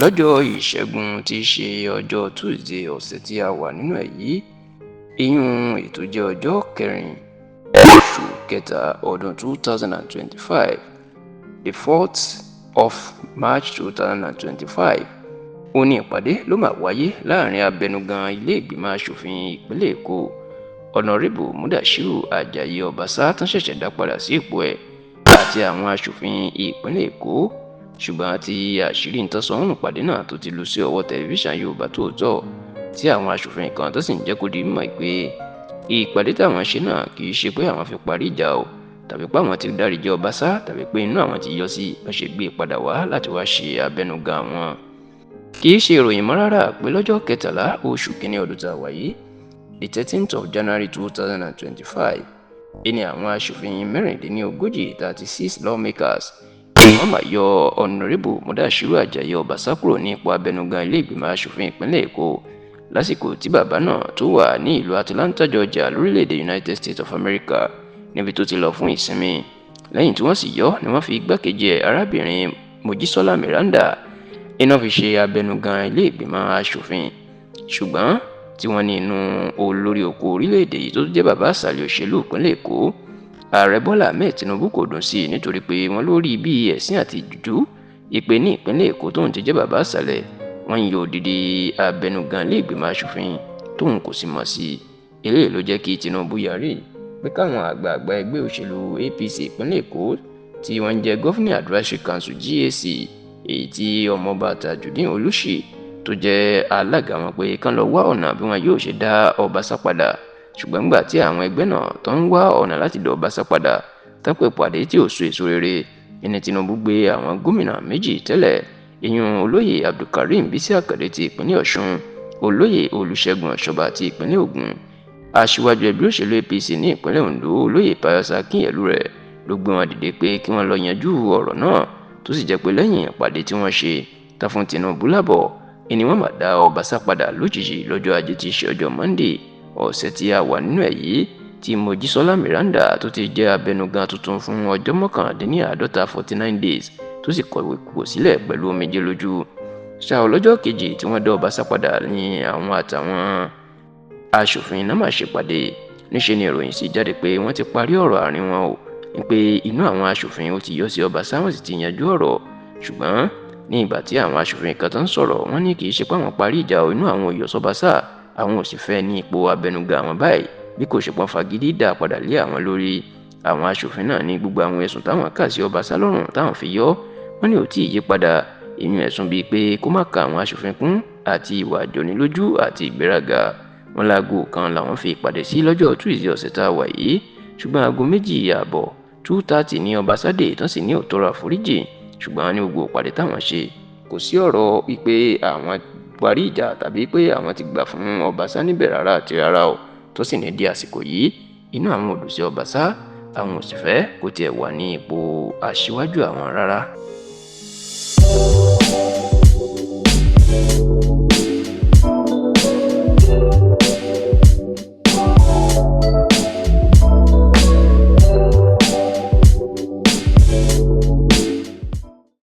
Lọ́jọ́ Ìṣẹ́gun tí í ṣe ọjọ́ Tusidee ọ̀sẹ̀ tí a wà nínú ẹ̀ yìí, ìyún ètò jẹ́ ọjọ́ kẹrin oṣù kẹta ọdún 2025, the 4th of March 2025, ó ní ìpàdé ló máa wáyé láàrin abẹnugan ilé ìgbìmọ̀ asòfin ìpínlẹ̀ Èkó, Ọ̀nàrẹ́bù Mudashiru Ajayi Ọbaṣà tán ṣẹ̀ṣẹ̀ dá padà sí ipò ẹ̀, àti àwọn asòfin ìpínlẹ̀ Èkó. Ṣùgbọ́n tí àṣírí ń tọ́sọ́ ń pàdé náà tó ti lu sí ọwọ́ tẹlifíṣàn Yorùbá Tòótọ́, tí àwọn asòfin kan tó sì ń jẹ́ kó di mímọ̀ pé ìpàdé táwọn ṣe náà kì í ṣe pé àwọn fi parí ìjà o, tàbí pé àwọn ti dáríjì Ọbaṣá, tàbí pé inú àwọn ti yọ sí bá ṣe gbé e padà wá láti wá ṣe abẹnugan àwọn. Kì í ṣe ìròyìn mọ́ rárá pé lọ́jọ́ kẹtàlá oṣù kínní ọdún tá a wà yìí, the 13th of January 2025, ẹni àwọn aṣòfin 36, 36 lawmakers, ni wọ́n máa yọ Ọ̀nàrẹ́bù Mudashiru Ajayi Ọbaṣá kúrò ní ipò abẹnugan ilé ìgbìmọ̀ aṣòfin ìpínlẹ̀ Èkó lásìkò tí bàbá náà tó wà ní ìlú Atlanta, Georgia, lórílẹ̀‐èdè United States of America, níbi tó ti lọ fún ìsinmi. Lẹ́yìn tí wọ́n sì yọ ni wọ́n fi igbákejì ẹ̀, arábìnrin Mojísọ́lá Miranda, iná fi ṣe abẹnugan ilé ìgbìmọ̀ aṣòfin. Ṣùgbọ́n tí wọ́n ní inú olórí oko orílẹ̀-èdè yìí tó jẹ́ bàbá àṣàlẹ̀ òṣèlú ìpínlẹ̀ Èkó, Ààrẹ Bọ́lá Ahmed Tinubu, kò dùn sí i, nítorí pé wọ́n lórí bí ẹ̀sìn àti ìjújú ìpè ní ìpínlẹ̀ Èkó tóun ti jẹ́ bàbá àṣàlẹ̀, wọ́n ń yọ odidi abẹnugan ilé ìgbìmọ̀ aṣòfin tóun kò sì mọ̀ sí i. Eléyìí ló jẹ́ kí Tinubu yarí pé káwọn àgbààgbà ẹgbẹ́ òṣèlú APC ìpínlẹ̀ Èkó tí wọ́n ń jẹ́ Governing Advisory Council, GAC, èyí tí Ọmọọba Tajudeen Olùṣí tó jẹ́ alága wọn, pé kán lọ wá ọ̀nà bí wọn yóò ṣe dá Ọbaṣá padà. Ṣùgbọ́n nígbà tí àwọn ẹgbẹ́ náà tó ń wá ọ̀nà láti dá Ọbaṣá padà tán pé pàdé tí ò so èso rere, ẹni Tinubu gbé àwọn gómìnà méjì tẹ́lẹ̀, ìyún Olóyè Abdulkareem Bísí Àkàdé ti ìpínlẹ̀ Ọ̀ṣun, Olóyè Olùṣègùn Ọ̀ṣọ́bà ti ìpínlẹ̀ Ògùn, aṣíwájú ẹgbẹ́ òṣèlú APC ní ìpínlẹ̀ Ondo, Olóyè Pius Akinyelure, ló gbé wọn dìde pé kí wọ́n lọ yanjú ọ̀rọ̀ náà. Tó sì jẹ́ pé lẹ́yìn ìpàdé tí wọ́n ṣe tán fún Tinubu lábọ̀, ẹni wọ́n máa dá Ọbaṣá padà lójijì lọ́jọ́ Ajé tí í ṣe ọjọ́ Monday ọ̀sẹ̀ tí a wà nínú ẹ̀ yìí, tí Mojísọ́lá Miranda tó ti jẹ́ abẹnugan tuntun fún ọjọ́ 49, 49 days, tó sì kọ̀wé kò sílẹ̀ pẹ̀lú omijé lójú. Ṣá ọlọ́jọ́ kejì tí wọ́n dá Ọbaṣá padà ní àwọn àtàwọn aṣòfin náà máa ṣèpàdé. Níṣẹ́ ni ìròyìn sì jáde pé wọ́n ti parí ọ̀rọ̀ àárín wọn o, pé inú àwọn aṣòfin ó ti yọ sí Ọbaṣá, wọ́n sì ti yanjú ọ̀rọ̀. Ṣùgbọ́n ní ìgbà tí àwọn aṣòfin kan tó ń sọ̀rọ̀, wọ́n ní kì í ṣe pé àwọn parí ìjà o, inú àwọn ò yọ sọ́baṣá, àwọn ò sì fẹ́ ní ipò abẹnugan àwọn báyìí, bí kò ṣe pọ́n fagídí dá padà lé àwọn lórí. Àwọn aṣòfin náà ní gbogbo àwọn ẹ̀sùn táwọn kà sí Ọbaṣá lọ́rùn táwọn fi yọ wọ́n ní ò tí ì yí padà, ìyún ẹ̀sùn bíi pé kó má ka àwọn aṣòfin kún, àti ìwà àjọnilójú àti ìgbéraga. Wọn láago kan làwọn fi ìpàdé sí lọ́jọ́ Tuesday ọ̀sẹ̀ tá a wà yìí, ṣùgbọ́n aago 2:30, 2:30, ní Ọbaṣá dé tán sì ní ò tọrọ àforíjì. Ṣùgbọ́n ní gbogbo ìpàdé táwọn ṣe, kò sí ọ̀rọ̀ wípé àwọn parí ìjà tàbí pé àwọn ti gbà fún Ọbaṣá níbẹ̀ rárá àti rárá o. Tó sì ní di àsìkò yìí, inú àwọn ò dùn sí Ọbaṣá, àwọn ò sì fẹ́ kó tiẹ̀ wà ní ipò aṣíwájú àwọn rárá.